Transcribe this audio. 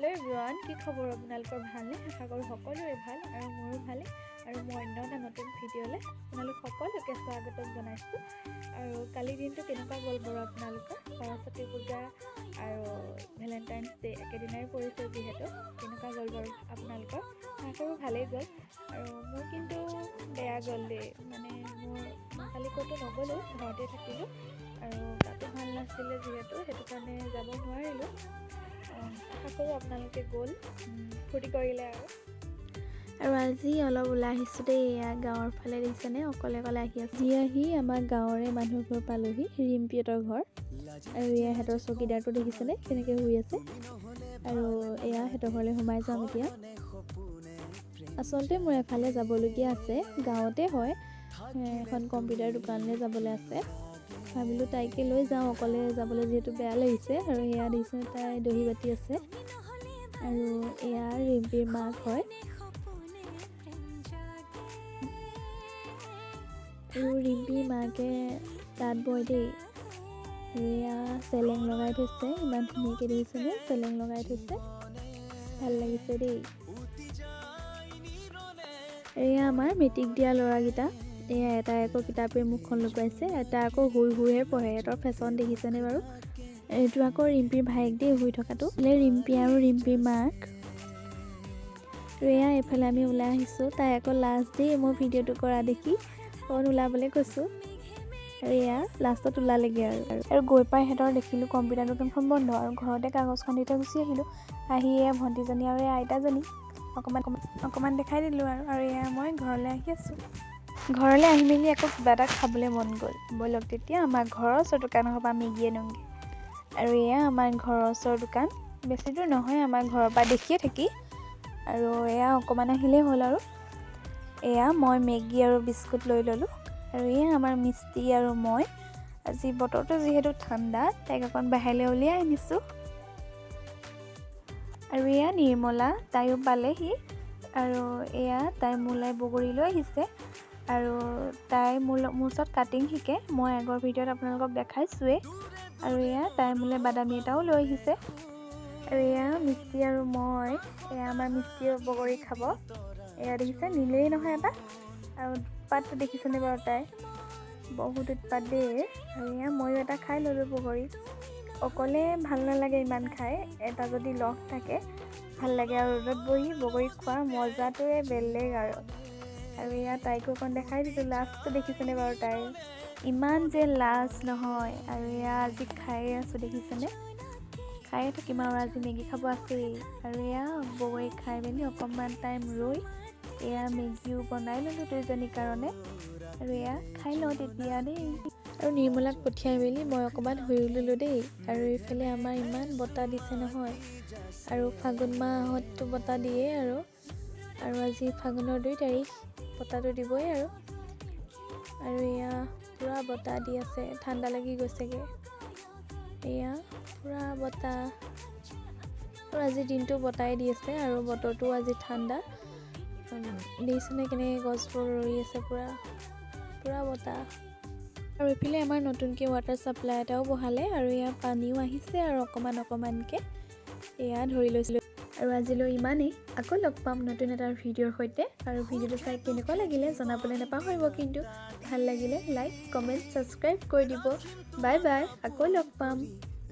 Hello' everyone, কি খবৰ আপোনালোকৰ? ভালনে? আশা কৰোঁ সকলোৰে ভাল আৰু মোৰো ভালেই। আৰু মই অন্য এটা নতুন ভিডিঅ'লৈ আপোনালোক সকলোকে স্বাগতম জনাইছোঁ। আৰু কালি দিনটো কেনেকুৱা গ'ল বাৰু আপোনালোকৰ? সৰস্বতী পূজা আৰু ভেলেণ্টাইনছ ডে একেদিনাই পৰিছে যিহেতু, কেনেকুৱা গ'ল বাৰু আপোনালোকৰ? আশা কৰোঁ ভালেই গ'ল। আৰু মোৰ কিন্তু বেয়া গ'ল দেই। মানে মোৰ কালি ক'তো নগ'লোঁ, ঘৰতে থাকিলোঁ আৰু গাটো ভাল নাছিলে যিহেতু, সেইটো কাৰণে যাব নোৱাৰিলোঁ। আশা কৰোঁ আপোনালোকে গ'ল, ফূৰ্তি কৰিলে। আৰু আৰু আজি অলপ ওলাই আহিছোঁ দেই। এয়া গাঁৱৰ ফালে দেখিছেনে, অকলে অকলে আহি আছোঁ। আজি আহি আমাৰ গাঁৱৰে মানুহ ঘৰ পালোহি, ৰিম্পীহঁতৰ ঘৰ। আৰু এয়া সিহঁতৰ চকীদাৰটো দেখিছেনে কেনেকৈ শুই আছে। আৰু এয়া সিহঁতৰ ঘৰলৈ সোমাই যাম এতিয়া। আচলতে মোৰ এফালে যাবলগীয়া আছে, গাঁৱতে হয়, এখন কম্পিউটাৰ দোকানলৈ যাবলৈ আছে। ভাবিলোঁ তাইকে লৈ যাওঁ, অকলে যাবলৈ যিহেতু বেয়া লাগিছে। আৰু এয়া দেখিছেনে তাই দহি বাতি আছে। আৰু এয়া ৰিম্পীৰ মাক হয়। আৰু ৰিম্পীৰ মাকে তাঁত বয় দেই। আৰু এয়া চেলেং লগাই থৈছে, ইমান ধুনীয়াকৈ দেখিছেনে, চেলেং লগাই থৈছে, ভাল লাগিছে দেই। এয়া আমাৰ মেট্ৰিক দিয়া ল'ৰাকেইটা। এয়া এটাই আকৌ কিতাপে মুখখন লুকুৱাইছে, এটা আকৌ শুই শুইহে পঢ়ে। সিহঁতৰ ফেশ্বন দেখিছেনে বাৰু? এইটো আকৌ ৰিম্পীৰ ভায়েক দেই, শুই থকাটো। ৰিম্পী আৰু ৰিম্পীৰ মাক। আৰু এয়া এইফালে আমি ওলাই আহিছোঁ। তাই আকৌ লাষ্ট দেই মই ভিডিঅ'টো কৰা দেখি অকণ ওলাবলৈ কৈছোঁ। আৰু এয়া লাষ্টত ওলালেগৈ। আৰু আৰু গৈ পাই সিহঁতৰ দেখিলোঁ কম্পিউটাৰ দোকানখন বন্ধ আৰু ঘৰতে কাগজখন দি থৈ গুচি আহিলোঁ। আহি এয়া ভণ্টিজনী আৰু এই আইতাজনী অকণমান অকণমান দেখাই দিলোঁ। আৰু আৰু এয়া মই ঘৰলৈ আহি আছোঁ। ঘৰলৈ আহি মেলি আকৌ কিবা এটা খাবলৈ মন গ'ল। ব'লক তেতিয়া আমাৰ ঘৰৰ ওচৰৰ দোকানখনৰ পৰা মেগী আনোগৈ। আৰু এয়া আমাৰ ঘৰৰ ওচৰৰ দোকান, বেছি দূৰ নহয় আমাৰ ঘৰৰ পৰা দেখিয়ে থাকি। আৰু এয়া অকণমান আহিলেই হ'ল। আৰু এয়া মই মেগী আৰু বিস্কুট লৈ ল'লোঁ। আৰু এয়া আমাৰ মিষ্টি আৰু মই। আজি বতৰটো যিহেতু ঠাণ্ডা, তাইক অকণ বাহিৰলৈ উলিয়াই আনিছোঁ। আৰু এয়া নিৰ্মলা, তাইও পালেহি। আৰু এয়া তাই মোলৈ বগৰী লৈ আহিছে। আৰু তাই মোৰ ওচৰত কাটিং শিকে, মই আগৰ ভিডিঅ'ত আপোনালোকক দেখাইছোঁৱেই। আৰু এয়া তাই মোলৈ বাদামী এটাও লৈ আহিছে। আৰু এয়া মিষ্টি আৰু মই, এয়া আমাৰ মিষ্টিয়ে বগৰী খাব। এয়া দেখিছে, নিলেই নহয় এটা। আৰু উৎপাতটো দেখিছেনে বাৰু? তাই বহুত উৎপাত দেই। আৰু এয়া ময়ো এটা খাই ল'লোঁ বগৰী। অকলে ভাল নালাগে ইমান খাই, এটা যদি লগ থাকে ভাল লাগে। আৰু ৰ'দত বহি বগৰী খোৱাৰ মজাটোৱে বেলেগ। আৰু আৰু এয়া তাইকো অকণ দেখাই দিছোঁ। লাজটো দেখিছেনে বাৰু তাইৰ? ইমান যে লাজ নহয়। আৰু এয়া আজি খায়ে আছোঁ দেখিছেনে, খায়ে থাকিম আৰু আজি মেগী খাব আছেই। আৰু এয়া বগৰী খাই মেলি অকণমান টাইম ৰৈ এয়া মেগীও বনাই ল'লোঁ দুইজনীৰ কাৰণে। আৰু এয়া খাই লওঁ তেতিয়া দেই। আৰু নিৰ্মলাক পঠিয়াই মেলি মই অকণমান শুই ল'লোঁ দেই। আৰু এইফালে আমাৰ ইমান বতাহ দিছে নহয়, আৰু ফাগুন মাহততো বতাহ দিয়েই। আৰু আৰু আজি ফাগুনৰ 2 তাৰিখ, বতাহটো দিবই। আৰু আৰু এয়া পূৰা বতাহ দি আছে, ঠাণ্ডা লাগি গৈছেগৈ। এয়া পূৰা বতাহ। আৰু আজি দিনটো বতাহে দি আছে আৰু বতৰটোও আজি ঠাণ্ডা। দেখিছেনে কেনেকৈ গছবোৰ ৰৈ আছে, পূৰা পূৰা বতাহ। আৰু এইফালে আমাৰ নতুনকৈ ৱাটাৰ ছাপ্লাই এটাও বহালে। আৰু এয়া পানীও আহিছে আৰু অকণমান অকণমানকৈ এয়া ধৰি লৈছিলোঁ। আৰু আজিলৈ ইমানেই, আকৌ লগ পাম নতুন এটা ভিডিঅ'ৰ সৈতে। আৰু ভিডিঅ'টো চাই কেনেকুৱা লাগিলে জনাবলৈ নাপাহৰিব কিন্তু। ভাল লাগিলে লাইক, কমেণ্ট, ছাবস্ক্ৰাইব কৰি দিব। বাই বাই, আকৌ লগ পাম।